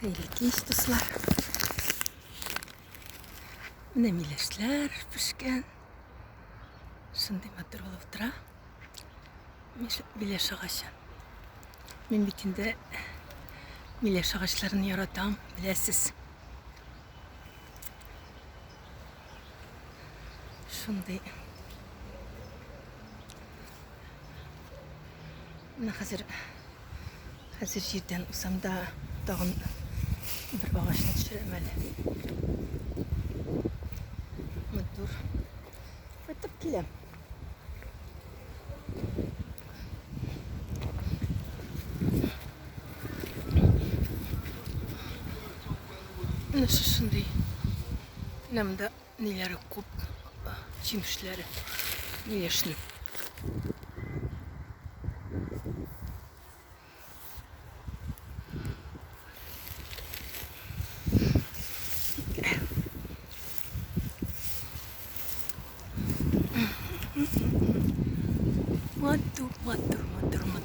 Хәерле кич, дуслар. Менә миләшләр пешкән. Шундый матур булып утыра. Миләш агачы. Мин бит инде миләш агачларын яратам, беләсез. Шундый. Менә хәзер хәзер җирдән усам да тагын бер агачны төшерәм әле. Матур. Кайтып киләм. Менә шушындый. Менә монда ниләре күп, җимешләре. Миләшнең. Матур, матур, матур, матур.